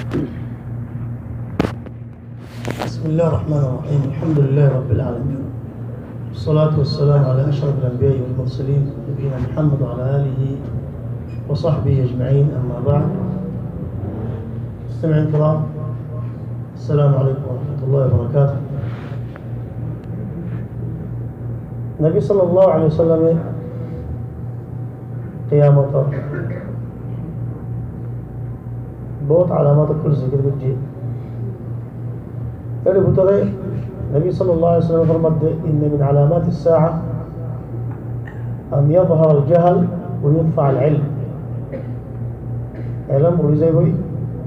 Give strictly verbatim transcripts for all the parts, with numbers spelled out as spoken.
بسم الله الرحمن الرحيم. الحمد لله رب العالمين. والصلاة والسلام على أشرف الأنبياء والمرسلين نبينا محمد وعلى آله وصحبه أجمعين. أما بعد. مستمعين الكرام، السلام عليكم ورحمة الله وبركاته. Nabi sallallahu alaihi wasallam e kiyamotor bout alamot okkol zikir goijje. Er bútore Nabi sallallahu alaihi wasallam e formadde, إن من علامات الساعة أن يظهر الجهل ويرفع العلم. Elom uri zaiboi,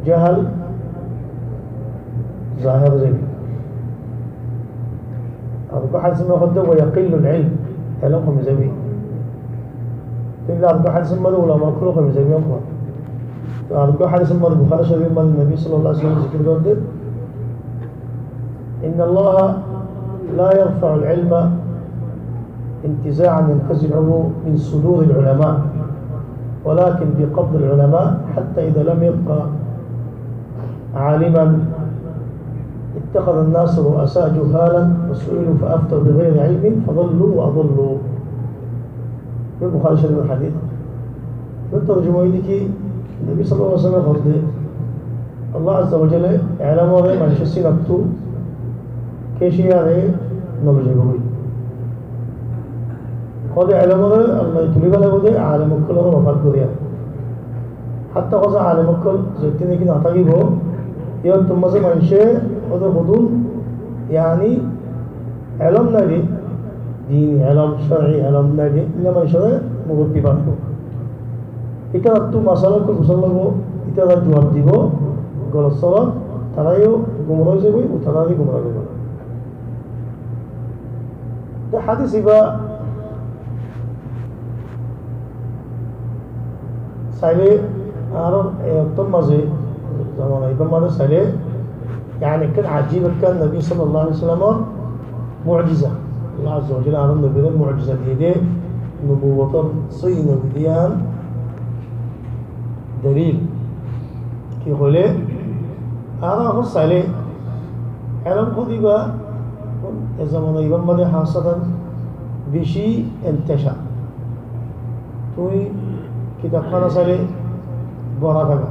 jahal zaher oi zaibo. Ar uggwá hadis or maze hoó de, ويقل العلم, elom homi zaibo. Tóile ar uggwá hadis or maze ulama okkol homi zaibo. Ar uggwá hadis or maze Bukhari Shorif or maze Nabi sallallahu alaihi wasallam zikir gorer de, إن الله لا يرفع العلم انتزاعا ينتزعه من صدور العلماء، ولكن بقبض العلماء حتى إذا لم يبق عالما اتخذ الناس رؤساء جهالا وسئلوا فأفتوا بغير علم فضلوا وأضلوا. Ibá Bukhari Shorif or hadis. Ibá torjuma óilde ki, Nabi sallallahu alaihi wasallam e hoó de, Allah azza wa jalla elom ore manúcor sinattu keciyare no loi zaibo goi. Hoó de elom ore Allah e tuli felaibo de alem okkol ore wafat goriya. Hatta hoó de alem okkol zeñtté niki no tákibo, iyóttu maze manúce hoó de hodún, yani, elom nai de, dini elom, cor'i elom nai de, illa manúcore murobbi banaibo. Itarattu masala okkol fusá laibo, itará juwab dibo, golot sawab, tará yó gumra ói zaibo, tará yó gumra ói zaibo. Te hadis ibá saile, añárar e októr maze, zamana ibár maze saile, yani ekkán ajib ekkán Nabi sallallahu alaihi wasallam or mu'jiza. Allah azza wa jalla añárar nobire mu'jiza diye de, nubuwotor sóiyi nobi diyan delil. Ki hoile, añára ehón saile, elom hoó de ibá, e zamana ibár maze hásatan beci entecar. Tuñí kitab hána saile bóra táke.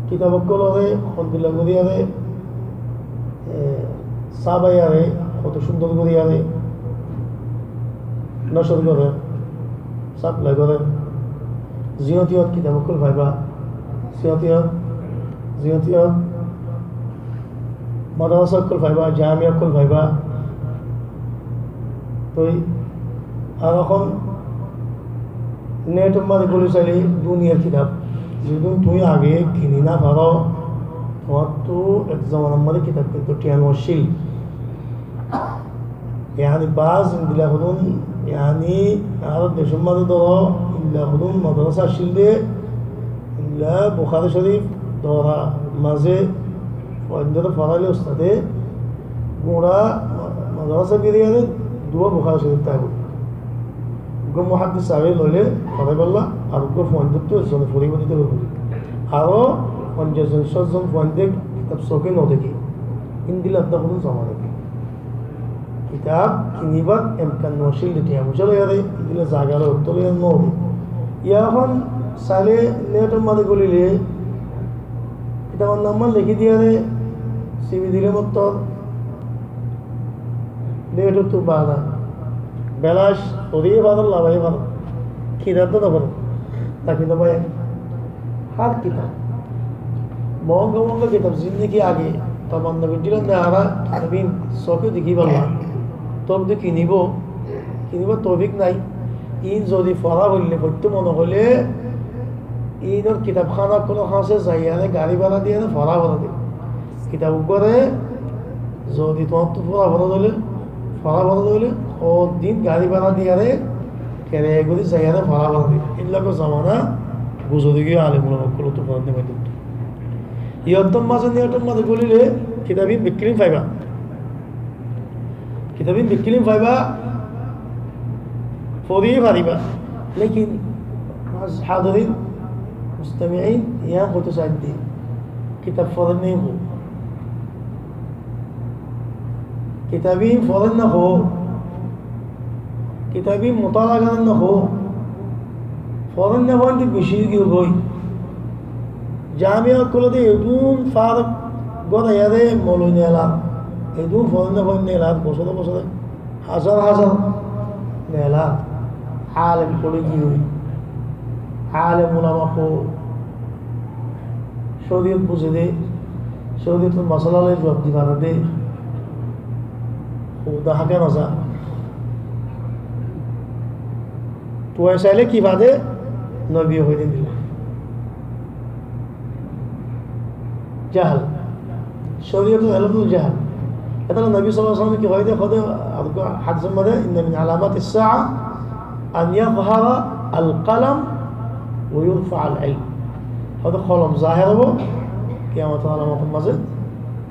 Kitab okkol ore hondilla goriyore, e, sábaiyore, hoto cúndor goriyore nocor gore, saplai gore. Ziyót iyót kitab okkol faiba, ziyót iyót, ziyót iyót madrasa okkol faiba, jamiya okkol faiba. Toi ar ehón net or maze goli saile duniyar kitab, zedún tuñí age kini no faro, tuáñttu ek zamanar maze kitab kinto thiañ no accíl. Yani bas endilla hodún, yani añárar decor maze dóro, endilla hodún madrasa accíl de, endilla Bukhari Shorif dóra maze fuaindore foraile ustade gura ma-, madrasa beriyore duwa Bukhari Shorif táibo. Uggwá muhaddis sábe loile foraibálla, ar uggwá fuaindottu ekzone foribo dite foribo. Aró fonjaic zon, cót zon fuainde kitab soke no deke. Endilla hodún zama deke. Kitab kinibar emkan no accíl de, thiañ foicá loiyore, endilla zaga loi, otto loiyore no de. Ehón saile net or maze golile, kitabor nam lekí diyore, sibi dile mottor, net ottu bana. Belac, fori faro, labai faro. Kitab to no faro. Taki no bai. Hár kitab. Monga monga kitab zendilla ki age tamanna goijjílam de añára kitab ín soke dekí falla. Tobe de kinibo, kinibar toufik nai. Ín zodi fora hoile, foitto mone hoile, ínor kitab hána ókkolor hañse zaiyore gari bára diyore fora fora de. Kitab uggwáre zodi tuáñttu fora fora hoile, fora fora hoile, hoddin gari bára diyore kere gori zaiyore fora fora de. Endilla zamana guzori giyói alem ulama ókkolottu foran de maidon. Iyóttor maze, iyóttor maze golile kitab ín bekkín faiba. Kitab ín bekkín faiba, fori fariba. Lekin, hadirin, mustamiin, yián hoito saidde. Kitab forer né hoó? Kitab ín forer né hoó? Kitab ín mutala gorer né hoó? Forer né forer de beci ói giyói. Jamiya ókkol ot de edún farek goraiyaré moloi nelar. Edún forer né forer nelar, bosóre bosóre. Házar házar nelar, alem fore giyói, alem ulama hoó, córiyot buzé dé, córiyotor masala loi juab di fare dé, hoó dé háka nasá. Tuáñra sailé ki fade? Nobiye hoi diyé dilla. Jahal. Córiyotor elóm óilde jahal. Etolla Nobi sallallahu alaihi wasallam ki hoiyé dé, hoó dé, ar hadisor mazé, "Inna min alamatis sa'a an yazhara al qalam wa yurfa al ilm." Hoó dé kolom zaher óibo, kiyamotor alamator mazé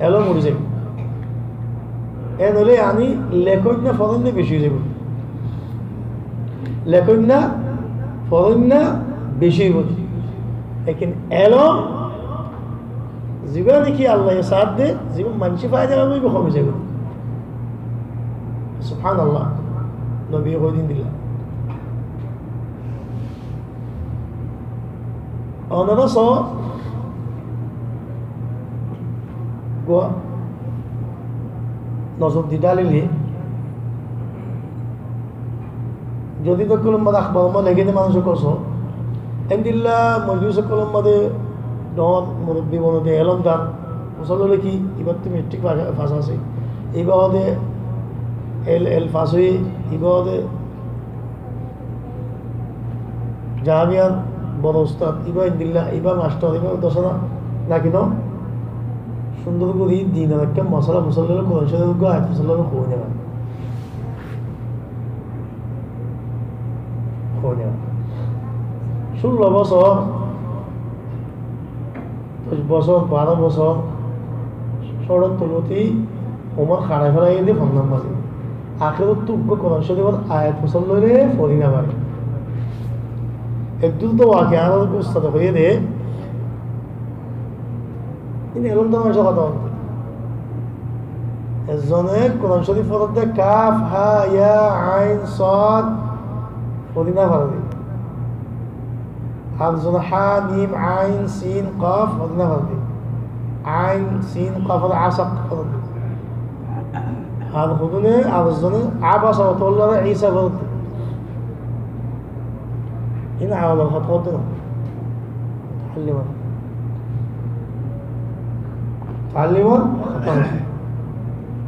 elóm uri zaibo. En óile yáni lekóinna foróinna beci ói zaibo. Lekóinna foróinna beci óibo. Lekin elóm zibá niki Allaye saádde, zibá maincé faida laibo, ibá komi zaibo. Subhanallah. Nobiye hoi diyé dilla. Onora só, gua-, nozor di dhalile, zodi to kolom mazé akhbar mazé lekí de manúic ókkol só, endilla mojlis ókkol mazé dhoóñr murobbi bone de elómdar, musalla lekí, ibáttu metrik fa-, fas asé, ibá hoó de el, el fas óiye, ibá hoó de jamiyar boro ustad, ibá endilla, ibá mastor, ibá dosana, naki no? Cúndor gorí dinor ekkán mosala musalla loi, Kuran Córif or ekkán ayat musalla loi hoói no fare. Hoói no fare. Cúllo bosór, doc bosór, baró bosór, cóñçor tulóti Umar harai félai diyé fonnar mazé. Ahérottú uggwá Kuran Córifor ayat musalla loi forí no fare. Eddúr to wakiya añárar ustade hoiyé dé, ín elómdar manúicor hotá hoó. Ezzone Kuran Córif forer dé kaf, ha, ya, ain, sod forí no fare dé. Ar zone ha, mim, ain, sin, kof, hodún no fare dé. Ain, sin, kof, hodún asaq, hodún. Ar hodún, ar zone abasa, hodún, isa, hodún. Ín awalar hotá hodún. Mutaallimor. Mutaallimor hotá hodún.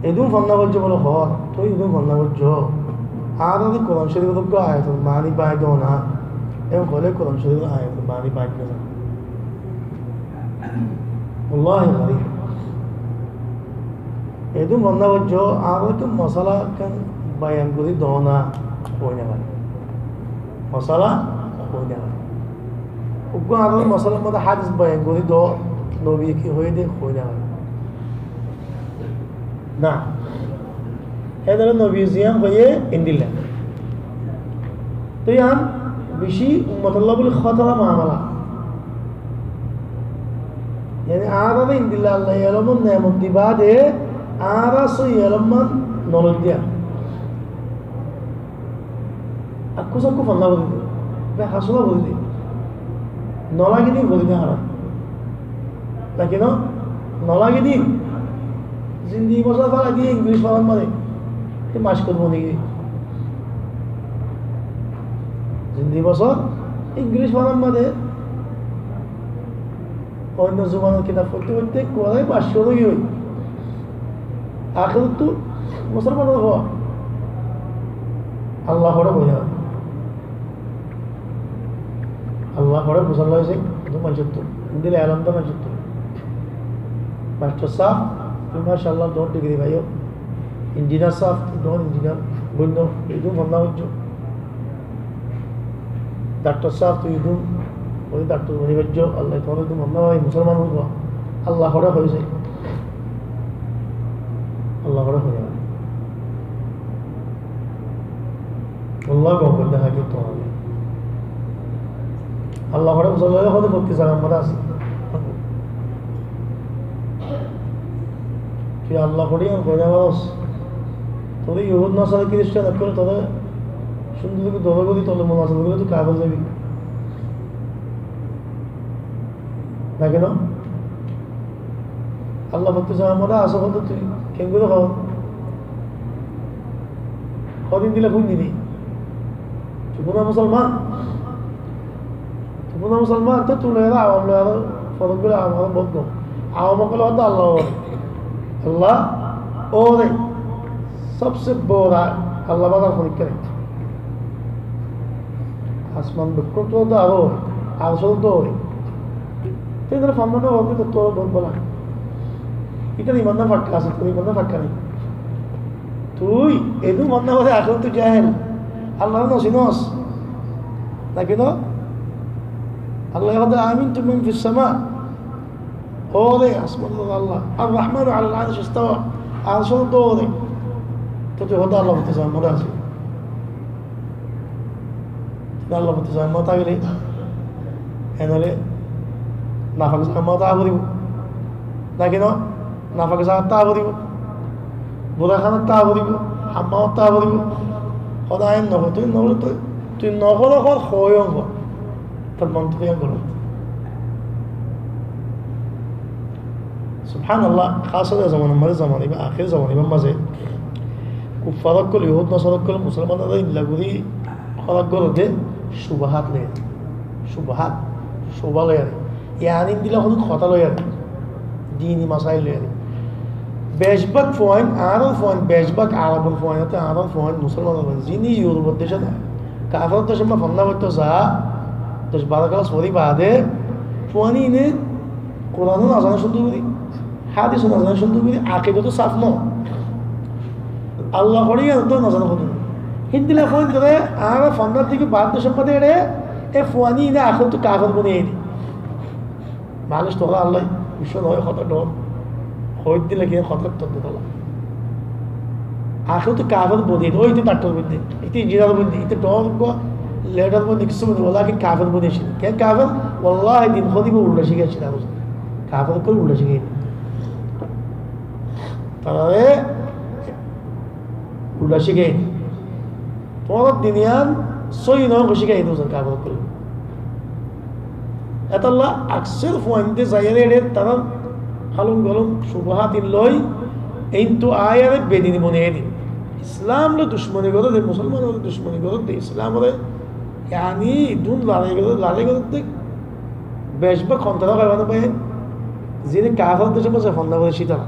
Edún fonná foijjó bóle hoór, tui edún fonná foijjó. Añára de Kuran Córifor uggwá ayator maáni bái dóna. Eén hoilé Kuran Córifor ayator maáni bái dóna. Wallahi gharib. Edún fonná foijjó, añára de mosala ekkán bayan gorí dóna, hoói no fare. Mosala hoói no fare. Uggwá añára mosalar mazé hádis bayan gorí do, nobiye ki hoiyé dé, hoói no fare. Na. Hétolla nobiye ziyán hoiyé endilla. Toi yián beci ummotolla buli hótara mamala. Yáni añárare endilla Allaye elómor neemot di baade añára sóiyi elómman no loiddé. Akku sakku fonná forí dé, behasula forí dé. No lage dé forí dé añára. Lage no? No lage dé. Zindigi bosór félai diyé Ingilic forar mazé. Te mac kotó boni giyé. Zindigi bosór Ingilic forar mazé. Oinno zubanor kitab foitté foitté kuwalai bac cúru ói giyói. Ahérottú musolmanor hoó, Allah hoçé hoiyé. Allah hoçé musolman óiye, edún manúcottú. Endilla elómdar manúcottú. Mastor sáb, tui macállah dhoóñr digiri faiyó. Injiniyar sáb, tui dhoóñr injiniyar boinno, edún fonná foijjó. Daktor sáb, tui edún, ói daktor boni faijjó, Allah tuáñre edún fonná bái musolman óibo. Allah hoçé hoiyé. Allah hoçé hoiyé. Allah gom gorí dahá giyé tuáñre. Allah hoçé musolman óibo, hoóde fottí zagar mazé asé. Tui Allah hoiyóre hoói no faros. Toré Yohud, Nasara, Kiristan ókkole toré cúndor gorí dóra gorí toré munasara goillé tui kafir ói zaibi. Naki no? Allah fottí zamar mazé asé hoóde tui kengóri hoór? Hodin dile fúinni di. Tui fúna musolman. Tui fúna musolman, te tui loi aró awam loi aró forók gorí awam aró bout gom. Awam ókkole hoóde Allah óre. Allah óre. Sobse bora Allah bála honikka nai. Asman bekkún ttu dóre, arcó dóre. Te dóre fannán dóre, te dóre bóla. Itar iman ná fakka asé, tor iman ná fakka nai. Tui edu manna fore, asóle tui jahil. Allaré no sinos. Naki no? Allah hoóde, "أأمنتم من في السماء." Óre, asmanor Allah. "الرحمن على العرش استوى." Arcót dóre. Te tui hoóde Allah fottí zamar mazé asé. Te Allah fottí zamar mazé tákile, en óile nafak zamar mazé táka foribo. Naki no? Nafak zamar mazé táka foribo. Bura hánat táka foribo. Hammamot táka foribo. Hoóde añí no hoór, tui no hoór, tui, tui no hoór, hoór, hoór, hoór. Tor mon to yián goró. Subhanallah, hás gorí e zomanar mazé, zomana ibá, ahér zomana ibár mazé kuffar ókkol, Yohud Nasara ókkol musolmanore endilla gorí horak gorédde, cubahat loi. Cubahat, cuba loi. Yáni endilla honó hotá loi. Dini masail loi. Becbák fuain, añárar fuain, becbák Arobor fuain, añárar fuain, musolmanor fuain, zini Europe decót, kafer decót fonna foitto za, doc baró kelas fori bade, fuain ine Kuran no zane cúndor gorí, hádis no zane cúndor gorí, akida to saf no. Allah hoiyóre no zane cúndor gorí. Héndilla fuain dóre, añára fonnar dike bad decót fade ere, e fuain ine ahér to kafer bone ene. Manúic to Allah, bicca no hotá dór. Hoóidde lagi hotá to dór. Ahér to kafer bone, ói ite daktor bone, ite injiniyar bone, ite dór go, leader bone, kessú bone, walakin kafer bone asé. Ken kafer? Wallahi din hodibo ulla cíke asé, kafer ókkol ulla cíke. Tarare ulla cíke. Tuáñrar din yián sóiyi no, cíke ite kafer ókkol. Etolla aksar fuainde zaiyóre ere tará halum golum cubahat in loi, eintu aiyóre bedini bone edi. Islam loi ducmoni gorédde, musolman loi ducmoni gorédde, Islam ore, yáni, dun larai gorédde, larai gorédde, becbák hontara hoiba no bái, zini kafer decót mazé fonna gorédde tará.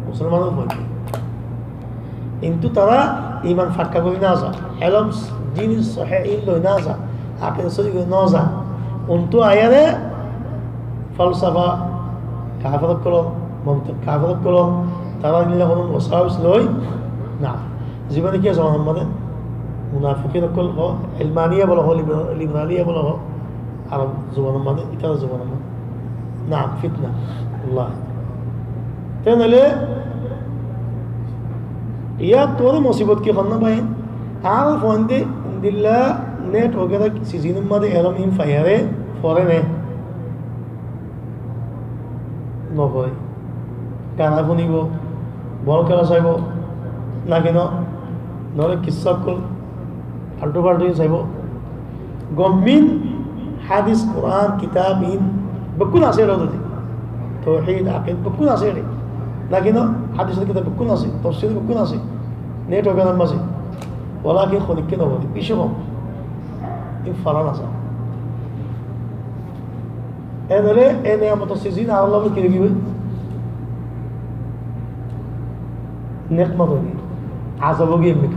Musolmanor fuain. Kintu tará iman fakka gorí no za, elóm din sóhi in loi no za, akida sóhi gorí no za. Untu aiyóre falsafa kafer ókkolor, montik kafer ókkolor, tará endilla honó wasawis loi no. Zibá niki e zomanar mazé munafikin ókkol hoó, ilmaniya bola hoó, liber-, liberaliya bola hoó, Arob zubanor mazé, itar zubanor mazé. Naam, fitna. Allah. Te noile, yar tuáñre musibot ki honna bái? Añárar fuainde endilla net wagera sizin or mazé elóm in faiyóre fore né? No fore. Gana funibo, bol kela saibo, naki no? Noile kissa ókkol faltu faltu in saibo. Gom in hádis, Kuran, kitab in bekkún asé ere dóri. Touhid, akida bekkún asé ere. Naki no? Hádis or kitab bekkún asé, tofsir bekkún asé. Net wagera mazé. Walakin honikka no fore, beci hom. In fora no za. En óile e niyamot or sizin añárar loi ki óibo? Nekmat óibo. Azab óibo, emmi